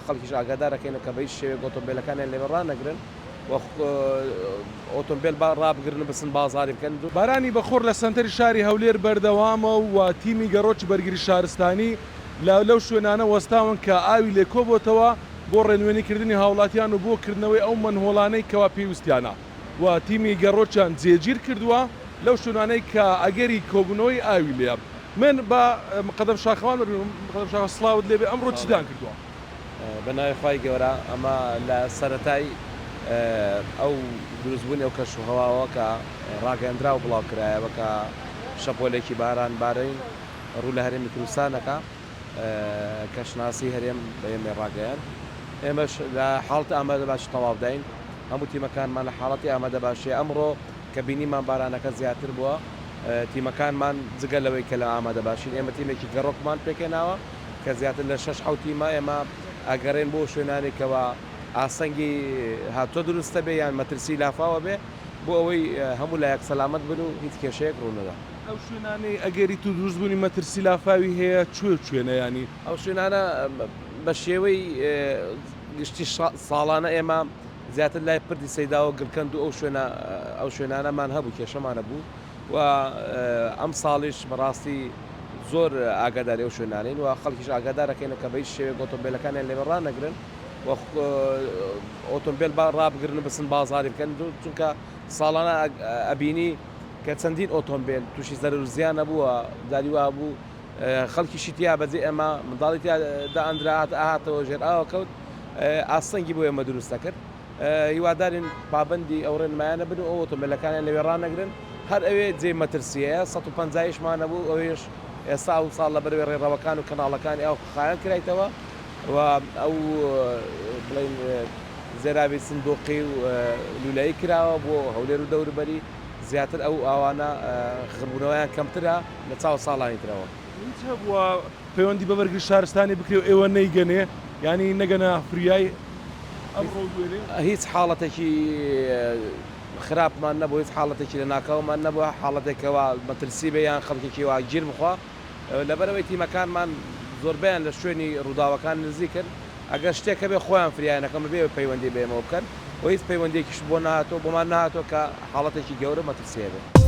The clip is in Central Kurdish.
خەڵکیش ئاگادارەکەینەوە کە بە هیچ شێوەیەک ئۆتۆمبێلەکانیان لەوێ ڕانەگرن و ئۆتۆمبێل با ڕابگرن و بچن بازاڕی بکەن. بارانی بەخوڕ لە سەنتەری شاری هەولێر بەردەوامە و تیمی گەڕۆکی بەرگری شارستانی لە لەو شوێنانە وەستاون کە ئاوی لێ کۆبۆتەوە بۆ ڕێنوێنی کردنی هاوڵاتیان و بۆ کردنەوەی ئەو مەنهۆڵانەی کەوا پێویستیانە و تیمی گەڕۆکیان جێگیر کردووە لەو شوێنانەی کە ئەگەری کۆبوونەوەی ئاوی لێیە. من بە مقەدەم شاخەوان وەرگرم، مقەدەم شاخەوان سڵاوت لێبێ ئەمڕۆ چیتان کردووە؟ بە ناوی خوای گەورە ئەمە لە سەرەتای ئەو دروستبوونی ئەو کەشوهەواوە کە ڕاگەیەندرا و بڵاوکرایەوە کە شەپۆلێکی باران بارین ڕوو لە هەرێمی کوردستان دەکا کەشناسی هەرێم بە ئێمەی ڕاگەیاند ئێمەش لە حاڵەتی ئامادەباشی تەواوداین هەموو تیمەکانمان لە حاڵەتی ئامادەباشیە ئەمڕۆ کە بینیمان بارانەکە زیاتر بووە تیمەکانمان جگە لەوەی کە لە ئامادەباشین ئێمە تیمێکی گەڕۆکمان پێکهێناوە کە زیاتر لە شەش حەوت تیمە ئێمە ئەگەڕێن بۆ شوێنانی کەوا ئاستەنگی هاتوچۆ دروستە بێ یان مەترسی لافاوە بێ بۆ ئەوەی هەموو لایەک سەلامەت بن و هیچ کێشەیەک ڕوونەدا. ئەو شوێنانەی ئەگەری دروست بوونی مەترسی لافاوی هەیە کوێ و کوێنە یانی؟ ئەو شوێنانە بە شێوەی گشتی ساڵانە ئێمە زیاتر لای پردی سەیداوە گڵکەند و ئەو شوێنە ئەو شوێنانەمان هەبوو کێشەمان هەبوو و ئەمساڵیش بەڕاستی زۆر ئاگاداری ئەو شوێنانەین و خەڵکیش ئاگادارەکەینەوە کە بە هیچ شێوەیەک ئۆتۆمبێلەکانیان لەوێ ڕانەگرن و ئۆتۆمبێل با ڕابگرن و بچن بازاڕی بکەن چونکە ساڵانە ئەبینی کە چەندین ئۆتۆمبێل تووشی زەرەر و زیان ئەبوو و جاری وا بوو خەڵکیشی تیا بەجێ ئەما منداڵی تیا دائەندرا ئەهاتەوە ژێر ئاوە کەوت ئاستەنگی بۆ ئێمە دروست دەکرد. هیوادارین پابەندی ئەو ڕێنمایانە بن و ئەو ئۆتۆمبێلەکانیان لەوێ ڕانەگرن، هەر ئەوێ جێی مەترسییە، 150 یشمان هەبوو ئەوێش ئێستا ئەو ساڵ لەبەرئەوەی ڕێڕەوەکان و کەناڵەکانی ئاو خاوێن کرایتەوە و ئەو بڵێین زێرابی سندوقی و لولەیی کراوە بۆ هەولێر و دەوروبەری زیاتر ئەو ئاوانە خڕبوونەوەیان کەمترە لە چاو ساڵانی ترەوە. هیچ هەبووە پەیوەندی بە بەرگری شارستانی بکرێ و ئێوە نەیگەنێ یانی نەگەنە فریای ئەمڕۆ و دوێنێ؟ هیچ حاڵەتێکی خراپمان نەبوو، هیچ حاڵەتێکی لەناکاومان نەبووە، حاڵەتێک کەوا مەترسی بێ یان خەڵکێکی وا گیر بخوا، لەبەرئەوەی تیمەکانمان زۆربەیان لە شوێنی ڕووداوەکان نزیکن، ئەگەر شتێک هەبێ خۆیان فریایان ئەکەن بەبێ ئەوەی پەیوەندی بە ئێمەوە بکەن و هیچ پەیوەندییەکیش بۆ نەهاتووە، بۆمان نەهاتووە کە حاڵەتێکی گەورە و مەترسی هەبێ.